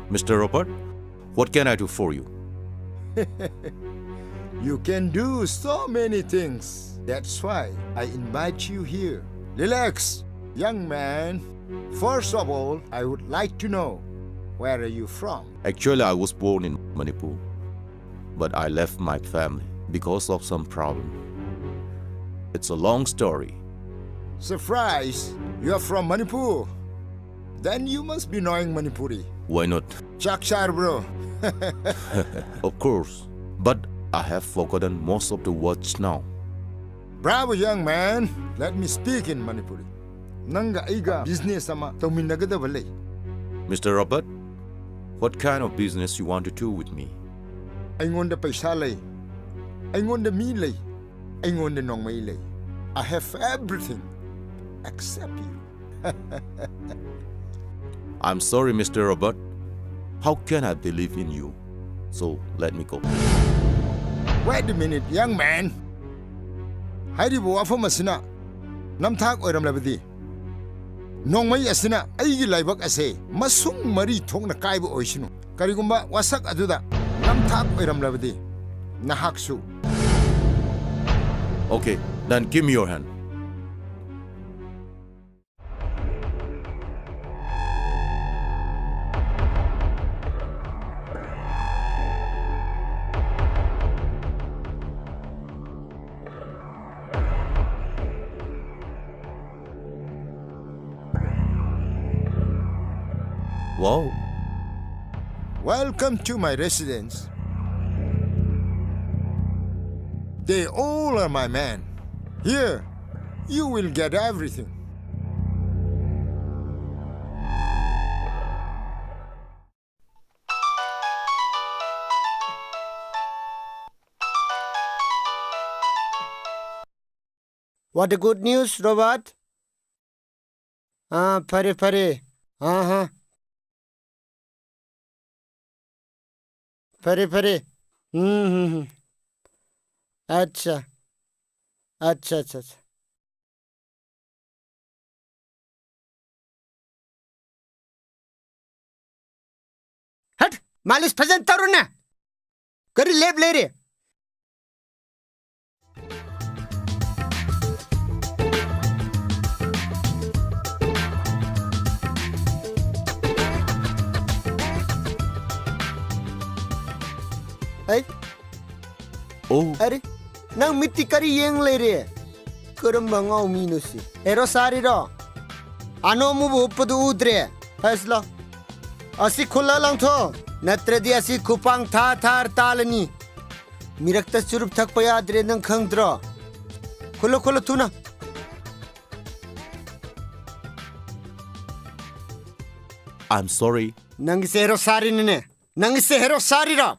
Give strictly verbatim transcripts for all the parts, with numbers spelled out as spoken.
Mister Robert, what can I do for you? You can do so many things. That's why I invite you here. Relax, young man. First of all, I would like to know, where are you from? Actually, I was born in Manipur, but I left my family because of some problem. It's a long story. Surprise! You are from Manipur? Then you must be knowing Manipuri. Why not? Chak char, bro. Of course, but I have forgotten most of the words now. Bravo, young man. Let me speak in Manipuri. Nang ga ai ga business ama tawmin na ga da ba le. Mister Robert, what kind of business you want to do with me? Ai ngon da paisa le. Ai ngon da mi le. Ai ngon da nongmei le. I have everything except you. I'm sorry, Mister Robert. How can I believe in you? So, let me go. Wait a minute, young man. Hai di bo afam asina. Namthak oiram la ba di. Nongmei asina, ai gi laibak ase. Masung mari thokna kai bo oi sinu. Karigumba wasak adu da. Namthak oiram la ba di. Nahak su. Okay, then give me your hand. Wow. Welcome to my residence. They all are my men. Here, you will get everything. What a good news, Robert. Ah, phare, phare. Ah, ha. Phare, phare. Hmm, hmm, hmm. Acha. Acha, acha, acha. Hat, malis phajan taruna. Gari lep le re. Hey. Oh. Are, nang miti kari yeng le re. Karam bangau mi nu si. Hero sari ro. Ano mu bu padu udre. Phaslo. Asi khula lang tho. Natradi asi khupang tha thar talani. Mirak ta churup thak paya dre nang khang dro. Khula khula thuna. I'm sorry. Nang se hero sari ne ne. Nang se hero sari ra.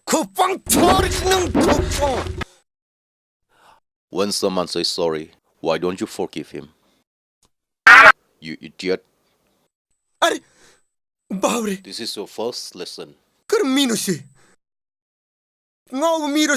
Khupang thor nang khupang. When someone says sorry, why don't you forgive him? You idiot. Are, baure. This is your first lesson. Kar mi nu si. Ngau mi ro